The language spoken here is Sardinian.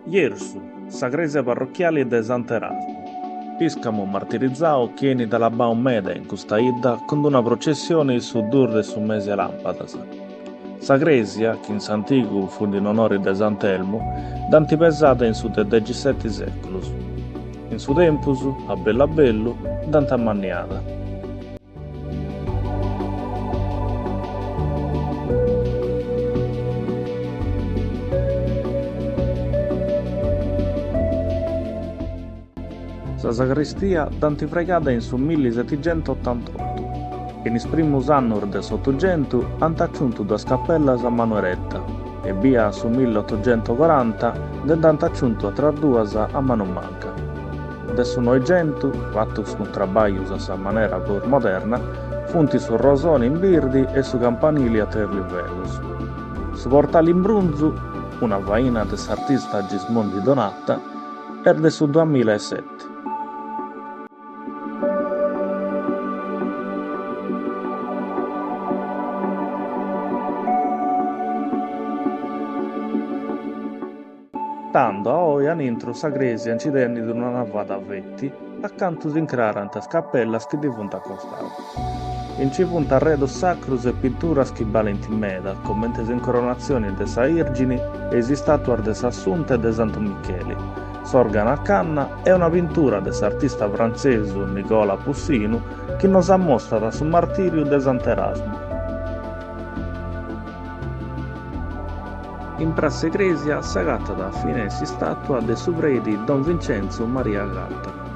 Jersu, sa crèsia parrochiali de Sant'Erasmu, pìscamu martirizau chi 'enit alabau meda in custa 'idda cun d'una processioni su dus de su mesi 'e làmpadas. Sa crèsia, chi in s'antigu fut in onori de Sant'Elmu, dd'ant pesada in su de dexiseti sèculus. In su tempus, a bellu a bellu, dd'ant ammanniada. Sa sagrestia dd'ant fraigada in su millisetixentotantotu. In is primus annus de s'Otuxentu ant aciuntu duas capellas a manu 'ereta e bia a su milliotoxentocoranta nde nd'ant aciuntu atras duas a manu manca. De su Noixentu, fatus cun traballus a sa manera prus moderna, funt su rosoni in birdi e su campanili a tres livellus. Su portali in brunzu, una faina de s'artista Gismondi Donata, est de su duamilla e seti. Tando a oi anintru sa crèsia nci tenit una navada feti, acantu s'incrarant is capellas chi ddi funt a costau. Nci funt arredus sacrus e pinturas chi balint meda, comente s'incoronatzioni de sa Ìrgini e is istàtuas de s'Assunta e de Santu Micheli, s'òrganu a canna e una pintura de s'artista frantzesu Nigola Pussinu chi nos ammostat su martìriu de Sant'Erasmu. In prass'e crèsia s'agatat fintzas s'istàtua de su predi Don Vincenzo Maria Gatta.